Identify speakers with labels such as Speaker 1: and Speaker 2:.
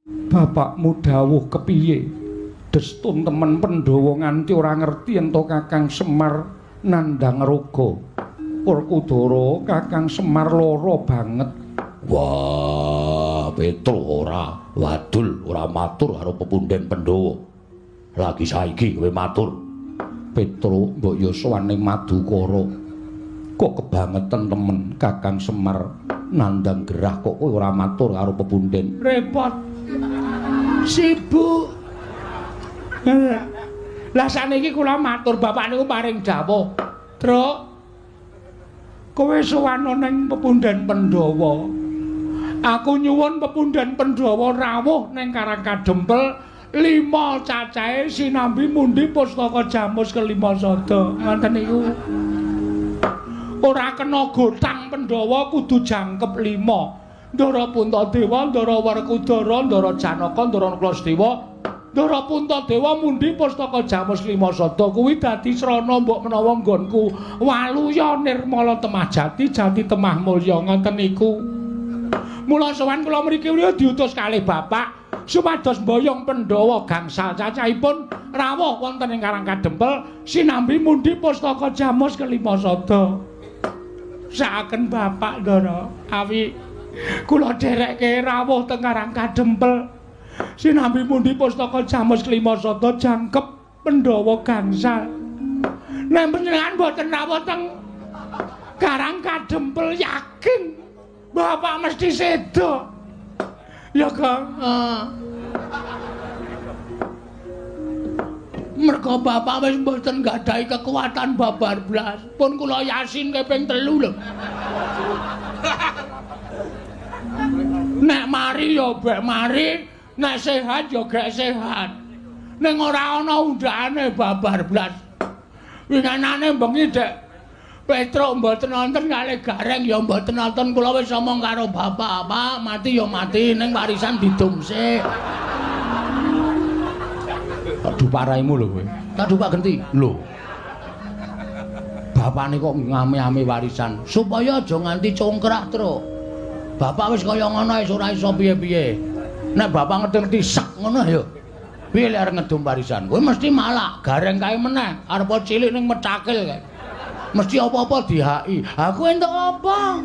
Speaker 1: Bapakmu dawuh kepiye? Destun temen Pandhawa nganti ora ngerti ento Kakang Semar nandhang raga. Werkudara, Kakang Semar lara banget.
Speaker 2: Wah, Petro ora wadul, ora matur karo pepunden Pandhawa. Lagi saiki kowe matur.
Speaker 1: Petro mbok ya sowan ning Madukara. Kok kebangetan temen Kakang Semar nandhang gerah kok kowe ora matur karo pepunden. Repot. Sibuk. Lah saniki kula matur bapak niku paring dawuh. Truk, kowe sowan ning pepunden Pandhawa. Aku nyuwun pepunden Pandhawa rawuh ning Karang Kadempel 5 cacahe sinambi mundi pustaka jamus kelima sada. Ngoten niku. Ora kena gotang Pandhawa kudu jangkep 5. Ndara Puntadewa, Ndara Werkudara, Ndara Janaka, Ndara Nakulasadewa, Ndara Puntadewa mundi pustaka jamus lima sada kuwi dadi srana mbok menawa nggonku waluya nirmala temah jati, jati temah mulya ngoten niku. Mula sowan kula mriki diutus kalih bapak supados mboyong Pandhawa gangsal cacahipun rawuh wonten ing Karang Kadempel sinambi mundi pustaka jamus kelima sada. Saaken bapak Ndara awi kula dherekke rawuh teng Karang Kadempel sinambi mundi pustaka jamus kelima sada jangkep Pandhawa gangsal. Nek panjenengan boten rawuh teng Karang Kadempel yakin bapak mesti sedo. Ya Kang. Mergo bapak wis mboten nggadahi kekuatan babar blas. Pun kula yasin ping 3 lho. Nek mari ya bek mari, nek sehat ya gek sehat. Ning ora ana undhakane babar blas. Winginane bengi Dek Petruk mboten nonton kalih Gareng ya mboten nonton, kula wis omong karo bapak, Pak, mati ya mati ning warisan didum sik.
Speaker 2: Aduh paraimu lho kowe.
Speaker 1: Tak dupak genti.
Speaker 2: Lho. Bapakne kok ngame-ame warisan
Speaker 1: supaya aja nganti congkrak, Truk. Bapak wis kaya ngono wis ora iso piye-piye. Nek bapak ngerti-ngerti sek ngono ya. Piye lek arep ngedum warisan? Kowe mesti malak, Gareng kae meneh, arep cilik ning mecakil kae. Mesti apa-apa dihaki. Aku entuk apa?